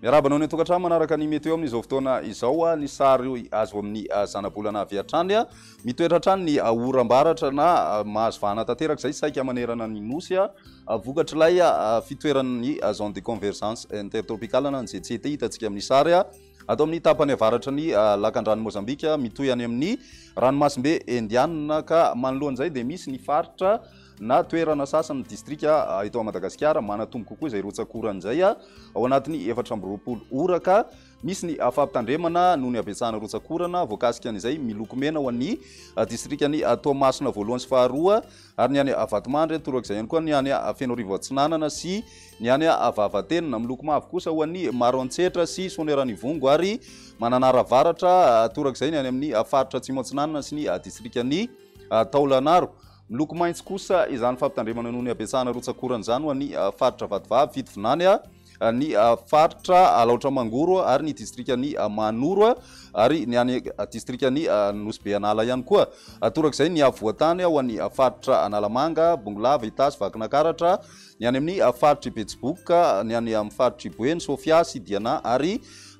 Miarahaba anao any an-tokantrano manaraka ny météo amin'izao fotoana izao. Ny sary azo amin'ny zanabolana avy hatrany. Mitoetra hatrany ny oram-baratra na mahazo vahana tanteraka izay saika manerana ny Nosy vokatr'ilay fitoeran'ny zone de convergence intertropicale na ny ZCT hitantsika amin'ny sary ato amin'ny tapany avaratra ny lakandranon'i Mozambika mitohy any amin'ny ranomasimbe Indianina ka manoloana izay dia misy ny faritra na toerana sasany distrika eto Madagasikara manatombo kokoa izay rotsak'orana izay ao anatin'ny 24 ora ka Misy ny fampitandremana noho ny habetsahana rotsak'orana voakasika an'izay miloko mena ho an'ny distrikan'i Toamasina voalohany sy faharoa ary ny any Vatomandry, torak'izay ihany koa ny any Fenoarivo Atsinanana sy ny any Vavatenina. Miloko mavo kosa ho an'ny Maroantsetra sy Soanierana-Ivongo ary Mananara Avaratra, torak'izay ny any amin'ny faritra Atsimo Atsinanana sy ny distrikan'i Taolagnaro. Miloko maitso kosa izany fampitandremana noho ny habetsahana rotsak'orana izany ho an'ny faritra Vatovavy, Fitovinany, ny faritra Alaotra Mangoro ary ny distrikan'i Mahanoro ary ny any distrikan'i Nosy Be Anala ihany koa. Torak'izay ny afovoan-tany ho an'ny faritra Analamanga, Bongolava, Itasy, Vakinakaratra, ny any amin'ny faritr'i Betsiboka, ny any amin'ny faritr'i Boeny, Sofia sy Diana ary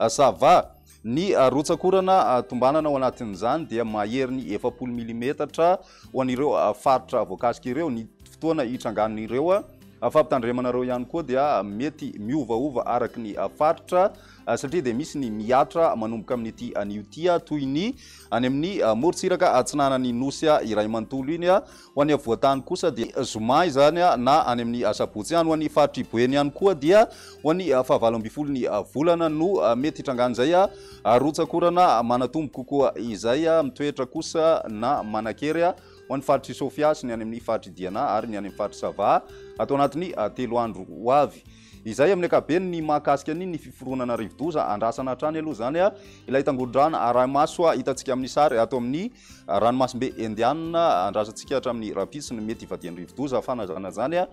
Sava. Ny rotsak'orana tombanana ao anatin'izany dia mahery ny 40 milimetatra ho an'ireo faritra voakasika ireo. Ny fotoana hitrangan'ireo fampitandremana ireo ihany koa dia mety miovaova araka ny faritra satria dia misy ny mihatra manomboka amin'ity anio ity toy ny any amin'ny morontsiraka atsinanan'ny nosy iray manontolo iny. Ho an'ny afovoan-tany kosa dia zoma izany na any amin'ny asabotsy ihany. Ho an'ny faritr'i Boeny ihany koa dia ho an'ny fahavalo ambin'ny folo ny volana no mety hitrangan'izay rotsak'orana manatombo kokoa izay. Mitoetra kosa na manan-kery ho an'ny faritr'i Sofia sy ny any amin'ny faritr'i Diana ary ny any amin'ny faritr'i Sava ato anatin'ny 3 andro ho avy. Izay amin'ny ankapobeny ny mahakasika ny ny fiforonana rivodoza. Andrasana hatrany aloha izany ilay tangoron-drano arahi-maso hitantsika amin'ny sary ato amin'ny ranomasimbe Indianina. Andrasantsika hatramin'ny rahampitso ny mety hivadian'ny rivodoza. Fanazana izany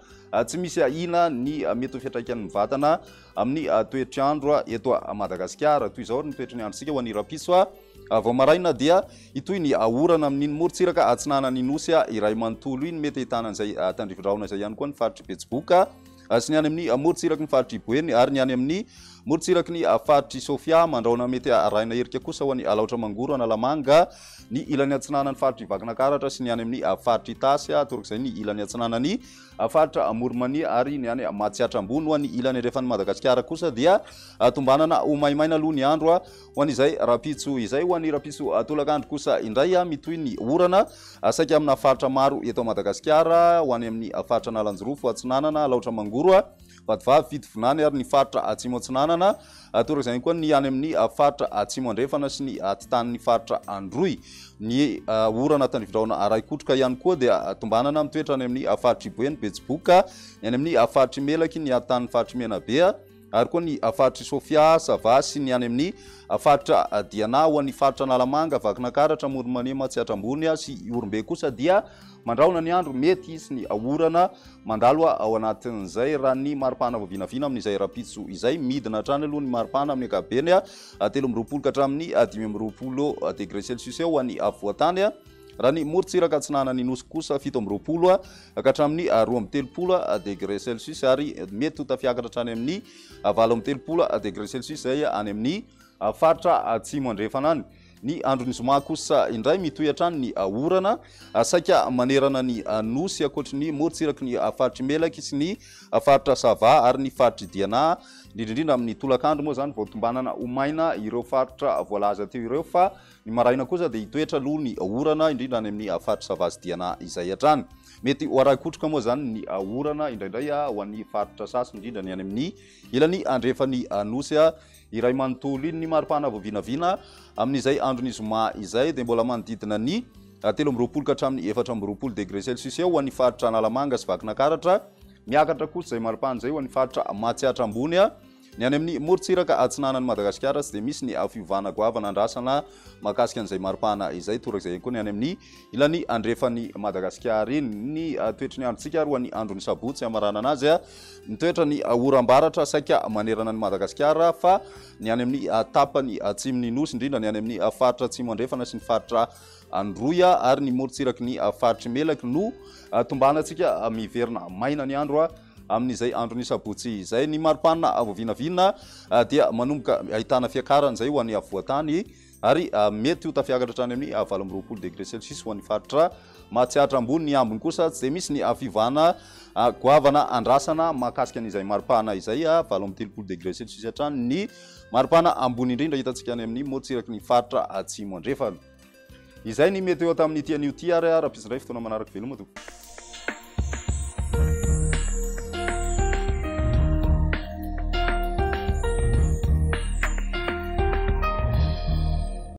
tsy misy ahiana ny mety ho fiantraikan'ny mivantana amin'ny toetr'andro eto Madagasikara. Toy izao ary ny toetry ny androntsika ho an'ny rahampitso. Vao maraina dia hitohy ny orana amin'iny morontsiraka atsinanan'ny Nosy iray manontolo iny. Mety ahitana an'izay tandrifin-drahona izay ihany koa ny faritr'i Betsiboka sy ny any amin'ny morontsiraky ny faritr'i Boeny ary ny any amin'ny morontsiraky ny faritr'i Sofia. Mandrahona mety arahina herika kosa ho an'i Alaotra Mangoro, Analamanga, ny ilany atsinanan'ny faritr'i Vakinankaratra sy ny any amin'ny faritr'i Itasy, torak'izay ny ilany atsinanan'ny faritra Amoron'i-Mania ary ny any Matsiatra Ambony. Ho an'ny ilany andrefan'i Madagasikara kosa dia tombanana ho maimaina aloha ny andro Ho an'izay rahampitso izay, ho an'ny rahampitso tolakandro kosa indray, mitohy ny orana saika amina faritra maro eto Madagasikara, ho any amin'ny faritra Analanjirofo Atsinanana, Alaotra Mangoro, Vatovavy, Fitovinany ary ny faritra Atsimo Atsinanana, torak'izay ihany koa ny any amin'ny faritra Atsimo Andrefana sy ny atitanin'ny faritra Androy. Ny orana tandrifindrahona arahi-kotroka ihany koa dia tombanana mitoetra any amin'ny faritr'i Boeny, Betsiboka, ny any amin'ny faritr'i Melaky, ny atitanin'ny faritr'i Menabe, ary koa ny faritr'i Sofia, Sava sy ny any amin'ny faritra Diana. Ho an'ny faritra Analamanga, Vakinankaratra, Amoron'i Mania, Matsiatra Ambony sy Ihorombe kosa dia mandrahona ny andro, mety hisy ny orana mandalo ao anatin'izay. Raha ny maripana vao vinavina amin'izay rahampitso izay, midina hatrany aloha ny maripana amin'ny ankapobeny, 23 ka hatramin'ny 25 degré celsius eo ho an'ny afovoan-tany. Raha ny morontsiraka atsinanan'ny Nosy kosa 27 ka hatramin'ny 32 degré celsius ary mety ho tafiakatra hatrany amin'ny 38 degré celsius izay any amin'ny faritra atsimo andrefana any. Ny andron'ny zoma kosa indray mitohy hatrany ny orana saika manerana ny Nosy ankoatry ny morontsiraky ny faritr'i Melaky sy ny faritra Sava ary ny faritr'i Diana, indrindra indrindra amin'ny tolakandro moa izany vao tombanana ho maina ireo faritra voalaza teo ireo fa Ny maraina kosa dia hitoetra aloha ny orana, indrindra any amin'ny faritry Sava sy Diana izay hatrany. Mety ho arahi-kotroka moa izany ny orana indraindray ho an'ny faritra sasany, indrindra ny any amin'ny ilany andrefan'ny Nosy iray manontolo iny. Ny maripana vao vinavina amin'izay andron'ny zoma izay dia mbola manodidina ny 23 ka hatramin'ny 24 degré celsius eo ho an'ny faritra Analamanga sy Vakinakaratra. Miakatra kosa izay maripana izay ho an'ny faritra Matsiatra Ambony. Ny any amin'ny morontsiraka atsinanan'i Madagasikara tsy dia misy ny fiovana goavana andrasana mahakasika an'izay maripana izay. Torak'izay ihany koa ny any amin'ny ilany andrefan'i Madagasikara iny. Ny toetry ny androntsika ary ho an'ny andron'ny sabotsy hamaranana azy, mitoetra ny oram-baratra saika manerana an'i Madagasikara fa ny any amin'ny tapany atsimon'ny Nosy, indrindra ny any amin'ny faritra atsimo andrefana sy ny faritra Androy ary ny morontsiraky ny faritr'i Melaky no tombanantsika miverina maina ny andro. amin'izay andron'ny sabotsy izay. Ny maripana voavinavina dia manomboka ahitana fiakarana izay ho an'ny afovoan-tany ary mety ho tafiakatra hatrany amin'ny 28 degré celsius ho an'ny faritra Mahatsiatra ambony. Ny ambiny kosa tsy dia misy ny fiovana goavana andrasana mahakasika an'izay maripana izay, 38 degré celsius hatrany ny maripana ambony indrindra hitantsika any amin'ny morontsiraky ny faritra Atsimo Andrefana. Izay ny météo tamin'ity anio ity ary rahampitso indray fotoana manaraka. Veloma tompoko.